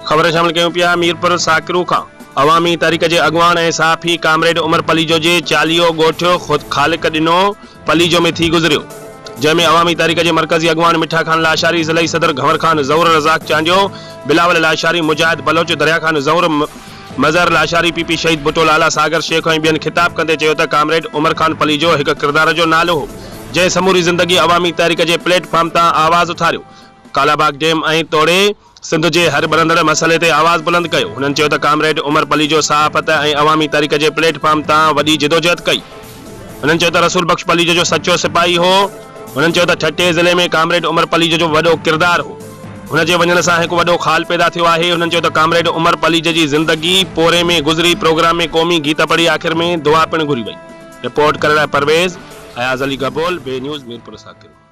خبر شامل ڪيون پيا ميرپور ساڪرو کان عوامي تحريڪ جي اڳواڻ ۽ صحافي ڪامريڊ عمر پليجو جي چاليهو ڳوٺ خالق ڏنو پليجو ۾ ٿي گذريو جنهن ۾ عوامي تحريڪ جي مرڪزي اڳواڻ مٺا خان لاشاري ضلعي صدر گهنور خان زئور رزاق چانڊيو بلاول لاشاري مجاهد بلوچ دريا خان زئور مظهر لاشاري پي پي شهيد ڀٽو لالا ساگر شيخ ۽ ٻين خطاب ڪندي چيو ته ڪامريڊ عمر خان پليجو هڪ ڪردار جو نالو هو جنهن سموري زندگي عوامي تحريڪ جي پليٽ فارم تان آواز اٿاريو ڪالاباغ ڊيم ۽ توڙي سنڌ جي هر ٻرندڙ مسئلي تي آواز بلند ڪيو. هنن چيو ته ڪامريڊ عمر پليجو صحافت ۽ عوامي تحريڪ جي پليٽ فارم تان وڏي جدوجهد ڪئي. هنن چيو ته رسول بخش پليجو جو سچو سپاهي هو. هنن چيو ته ٺٽي ضلعي ۾ ڪامريڊ عمر پليجو جو وڏو ڪردار هو. هن جي وڃڻ سان هڪ وڏو خال پيدا ٿيو آهي. هنن چيو ته ڪامريڊ عمر پليجي جي زندگي پوري ۾ گذري پروگرام ۾ قومي گيت پڙهي آخر ۾ دعا پڻ گهري وئي. رپورٽ ڪرڻ لاء پرويز اياز علي گبول، بي نيوز ميرپورساڪرو.